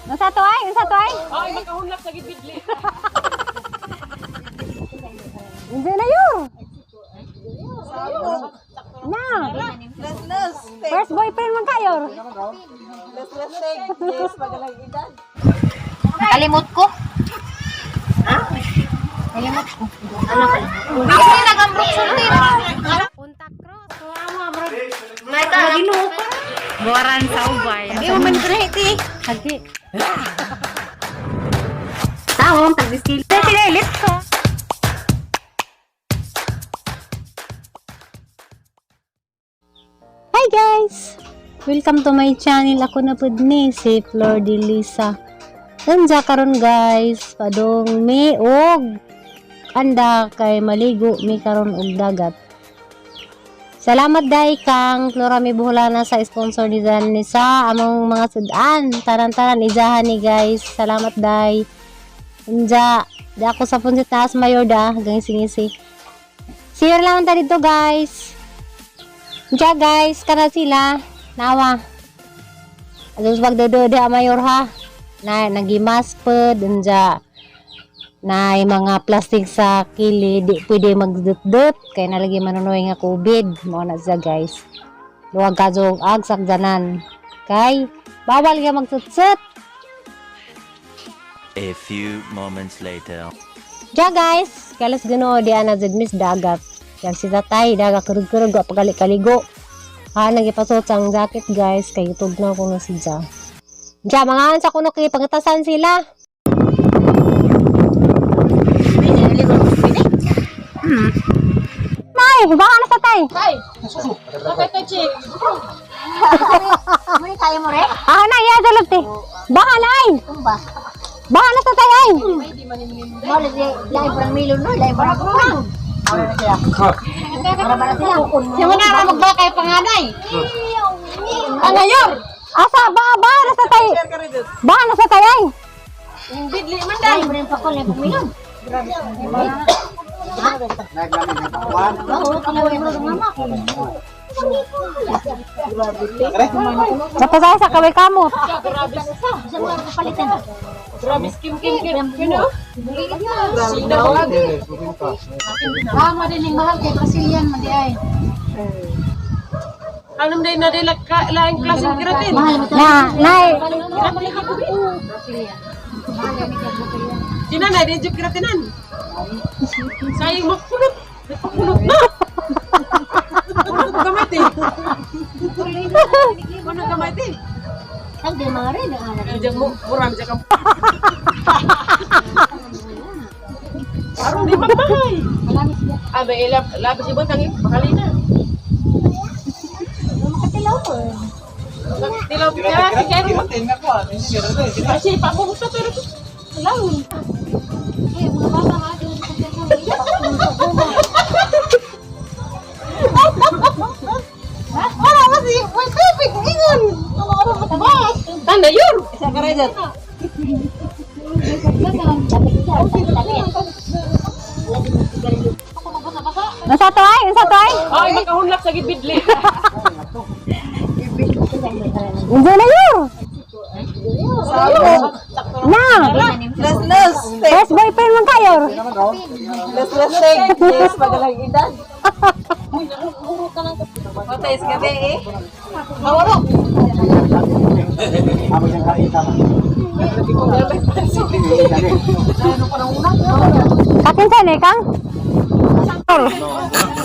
Unsa to ay? Unsa to ay? Ay, makahunlak sa gibidli. Hindi na yun. Na. First boyfriend man kayo. Kalimot ko. Ha? Kalimot ko. Ano ka? Hindi nagambrok sulti. Punta cross. Maginoo pa. Buwaran sa ubay. Di mo man ti. Hagi. Taong tagdiskil. Sila ko. Hi guys! Welcome to my channel. Ako na pud ni si Flor de Lisa. Unsa karon guys, padung mi og anda kay maligo mi karon og dagat. Salamat dai kang Flora Mi Buholana sa sponsor ni Dan ni sa among mga sudan. Taran-taran ijahan ni guys. Salamat dai. Unja, di ako sa punsit taas mayor da hanggang singisi. Share lang ta dito guys. Unja guys, kana sila. Nawa. Ados pagdodo di mayor ha. Na nagimas pud unja na mga plastic sa kili di pwede magdut-dut kay nalagi manunoy nga COVID mo na siya guys. Luwag ka jog ag sakdanan kay bawal ka magsutsut. A few moments later. Ja guys, kalas Ginoo di ana jud miss dagat. Yan si tatay daga kurug-kurug wa pagali kaligo. Ha nagipasuot sa ang jacket guys kay tugnaw ko na si Ja. Ja mga sa kuno kay pangatasan sila. Nay, baka na sa tay. Ay! Bakit ka, chick? Muni kaya mo re? Ah, na, iya dalot te. Baka na ay. Tumba. Baka na sa tay ay. Mo lagi lain parang milon no, lain parang kuno. Para ba sila? Siya na ra magbakay panganay. Ano yun? Asa ba ba na sa tay? Baka na sa tay ay. Bidli man dai. Lain parang pakol lain parang milon. Oo, kalawa mo sa mama ko. Napasay sa kaway kamot. Sa mga kapalitan. Grabe kim kim kim. Kino? Sino lagi? Tama din yung mahal kay Brazilian man di ay. Anong day na dila ka laing klaseng keratin? Mahal mo Na, nay. Sina na di jud keratinan. Sayang makulot. Nagpakulot na. Kulot gamay eh. Kulot gamay eh. Ang di mga rin ang anak. Diyan mo, murang diyan ka. Aron di magmahay. Abe ilap labas ibon tangin bakalina. Makatilaw po. Tilaw ka si Kero. Kasi pa mo gusto pero lawon. Eh, mga bata ha, doon sa Wala kasi may tubig ingon. Ano ba? Tanda yun. Unsa to ay? Unsa to ay? Ay makahunlak sa gibidli. Unsa na yun? Na. First boyfriend man kayo. Katin sa kang?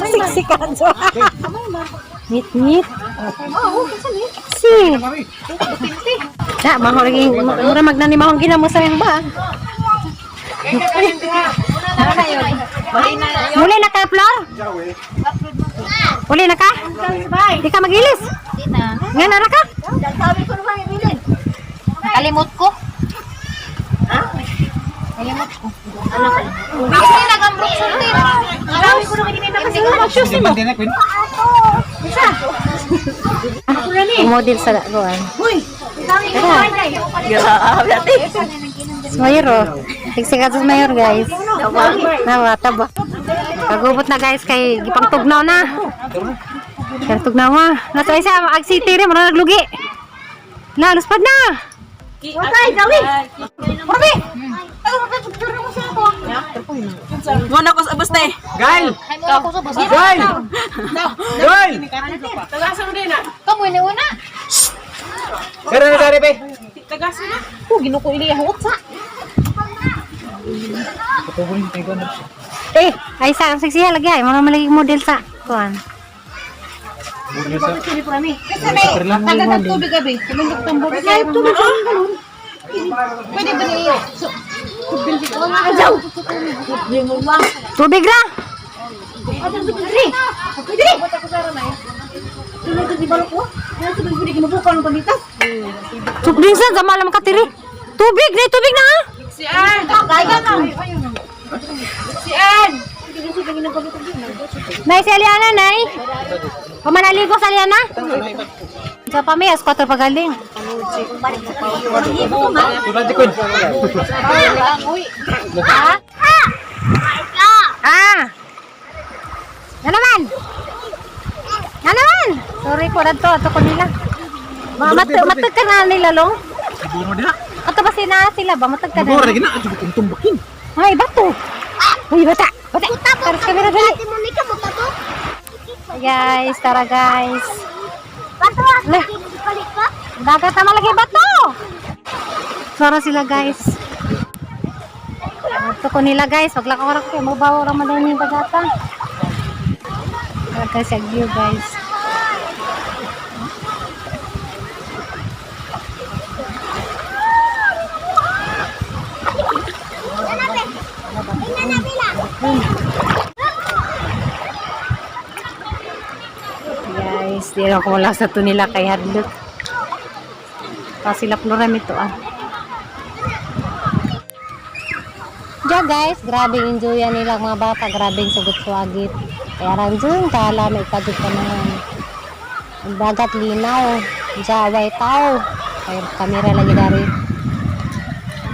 Siksikan so. Ngit ngit. Si. Na, mahorgi, mura magnani mahong ginamo sa yang ba? Muli na ka, Flor? Uli na ka? Di ka magilis? Di na. Nga na ka? Sabi ko naman, Evelyn. Kalimot ko. Ha? Kalimot ko. Ano ka? Hindi nagambrok sulti. Sabi ko naman, hindi Model sa kuan. Mayor oh. Siksikan sa mayor guys. Nawa taba. Kagubot na guys kay gipangtugnaw na. Kaya tugnaw ma. Nasa isa ag city rin mura naglugi. Na luspad na. Okay, gawi. Murami! Muna ko sa basta eh. Gail! Hay mo ako sa basa. Gail! Gail! Tagasa mo din ah. Kamu ni una. Sir, ano dari be? Tagasa na. Ko ginuko ili huot sa. Eh, ay sa ang siksiya lagi ay mga malagi model sa kuan. Kasi may tagatag tubig abi. Tumindok tambor. Ay, tubig sa galon. Pwede ba niyo? Tubig ra. Tubig sa gamal lang katiri. Tubig na tubig na. Ah. Si Ann! Si Ann! Nay si Aliana nay. Pamanaligo sa Aliana. Sa pa may alas 4 pagaling. Tulad di kun. Ha? Ah. Na naman. Na naman. Sorry ko na to. Ato ko nila. Matag ka na nila long. Siguro nila. Ato ba sina sila ba? Matag ka na. Siguro na gina kung tumbakin. Ay, bato. Uy, bata. Bata. Tara sa kamera dali. Guys, tara guys. Lah. Dagat na malaki bato. Tara sila guys. Ato ko nila guys. Paglakaw ra ko mo bawo ra man daw yung dagata. Tara guys, agyo guys. Guys, di lang ko wala sa to nila kay hadlok. Pa sila pluram ito ah. Diyan guys, grabe enjoy yan nila mga bata, grabe yung sugot-suagit. Kaya ranjun, kala may kagit pa naman. Ang dagat linaw, jaway tao. Kaya kamera lagi dari.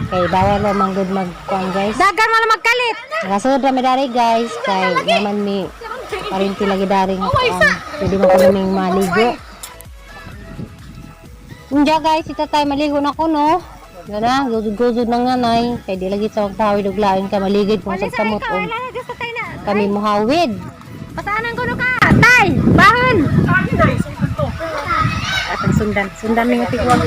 Kay bawal o manggod magkuan guys. Dagan mo na magkalit! Nakasunod na dari guys, kay naman ni parinti lagi dari nga kuan. Pwede mo kaming maligo. Hindi guys, ita tayo maligo na ko no. Gana, guzod-guzod na nga nay. Kay di lagi sa magpahawid og lain ka maligid kung sa samot og kami muhawid. Pasaanan ko no ka? Tay, bahon. Atang sundan, sundan ni tigwa.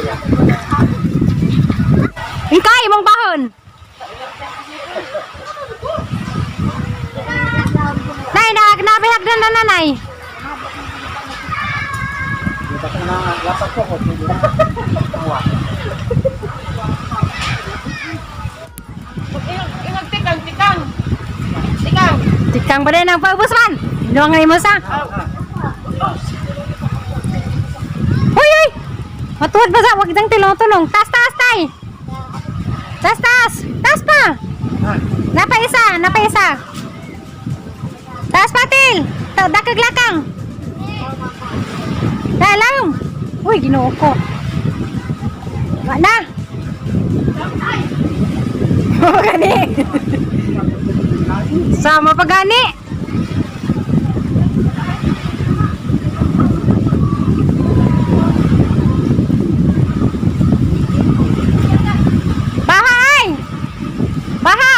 Ingkay mong bahon. Nay, nag nabihagdan na nanay. Ingag tikang, tikang. Tikang. Tikang ba din ang paubos man? Inuwa nga imo sa. Uy, uy! Matuod ba sa? Wag dang tulong-tulong. Taas, taas, tay! Taas, taas! Taas pa! Napa isa, napa isa. Taas patil! Dakag lakang! Dalang! Uy, ginoo ko. Wa na! Gani. Sama pa gani. Bahay! Baha!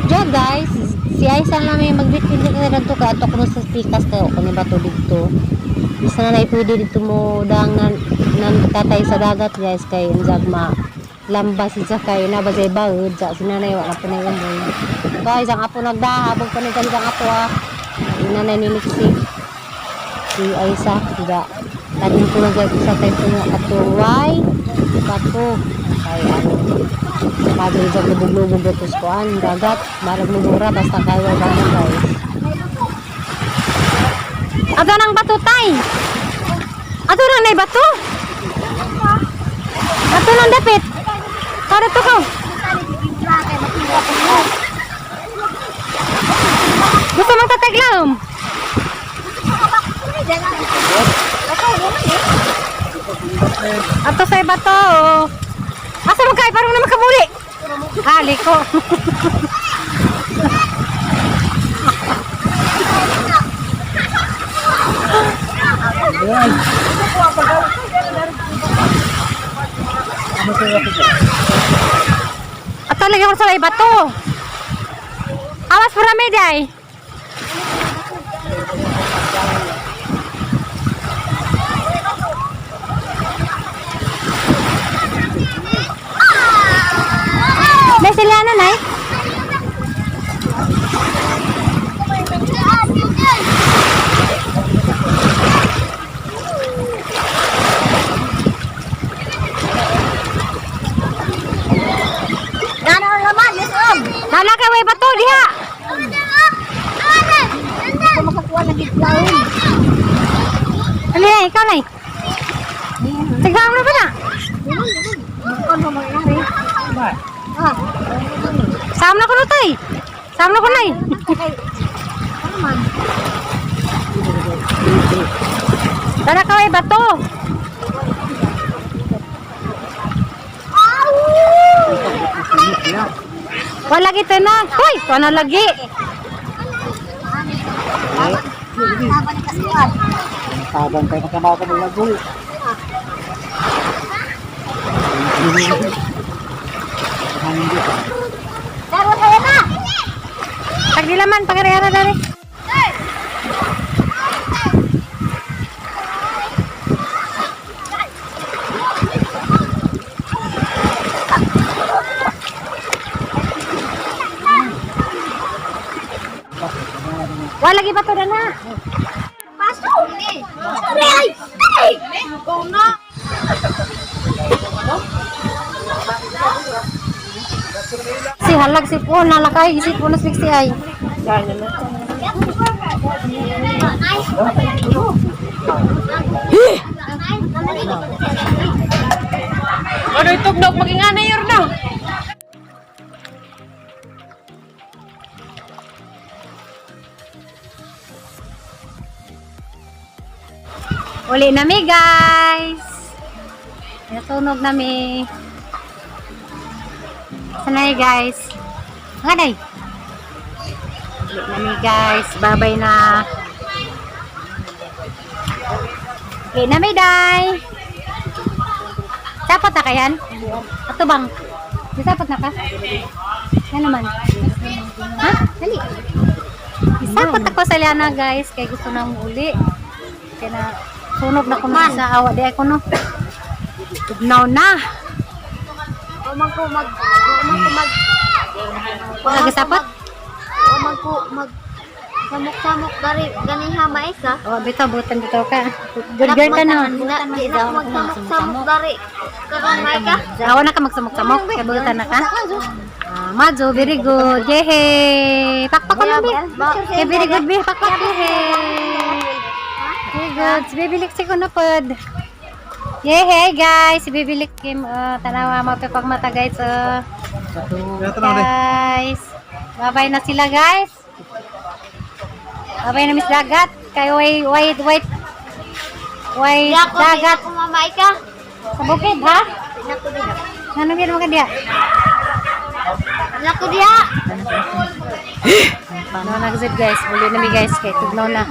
Diyan guys, si Aisan lang may magbitbit na dito ka ato kuno sa pikas kayo kuno bato dito. Bisa na pwede dito mo dang nan, nan tatay sa dagat guys kay unjag ma lamba si kay na ba sa baud sa sinanay wala pa na yun. Guys, ang apo nagdahabog pa ni ang apo ah. Inanay ni Lixie. Si Aisa, ga. Tanin ko na guys, isa tayo puno katuway. Bato. Kay ano, Padre sa lubog-lubog dito sa kuan, dagat, marag lubura, basta kayo bato guys. Ato nang bato tay. Ato nang nay bato. Ato nang dapit. Para to ko. Gusto mong tataglam? Ato sa bato. Oh. Asa man kay parang naman kamuli. Ah, liko. Ato lagi ko sa bato. Awas pura mi day. May sila na nay. Gana ang laman, yes om. Nala kay way bato diha. Ako makakuha ng gitlaon. Ano yan, ikaw nay. Tignan mo ba na? Ano mo mangyari? Ah, Sam na ko no tay. Sam na ko nay. kay ano man? Tara ka way bato. Wala lagi na. Hoy, wala lagi. Tama ni kasuan. Tabang kayo nakamaka ng lagoy. Daro saya na. Tagdilaman pagarera dali. Wala lagi bato na. Paso. Ay! Ay! Ikaw na. Si halag si po nalakay isip po na si ay. Ano itugnog? Mag-ingana yun na. Uli na mi guys. Natunog na mi. Sanay guys. Nga day. Uli na mi guys. Babay na. Uli na mi day. Dapat na kayan? Ato bang? Di dapat na ka? Yan naman. Ha? Dali. Isapot ako sa Liana guys. Kay gusto na uli. Kaya na sunog na kuno sa awa di ako no. Tugnaw na. Umang ko mag umang ko mag Wala gisapot? umang ko mag samok-samok dari ganiha mais ah. Oh, bitaw butan bitaw ka. Good girl ka no. Na, di na ako magsamok-samok dari karon may ka. Awa na ka magsamok-samok kay butan na ka. Ah, Majo, very good. Yehey. Pakpak ko lang, be. Okay, very good, be. Pakpak, yehey. Very good. Si Baby Lexi ko na pod. Yehey, guys. Si Baby Lexi, tanawa mo pagmata, guys. Guys. Babay na sila, guys. Babay na, Miss Dagat. Kay way, white, white, white Di ako di dagat. ako mamay ka. Sa bukid, ha? Di ako diha. Ano ginawa ka diya? Di ako diha. No, nagzip guys. Uli na mi guys. Kay tugnaw na.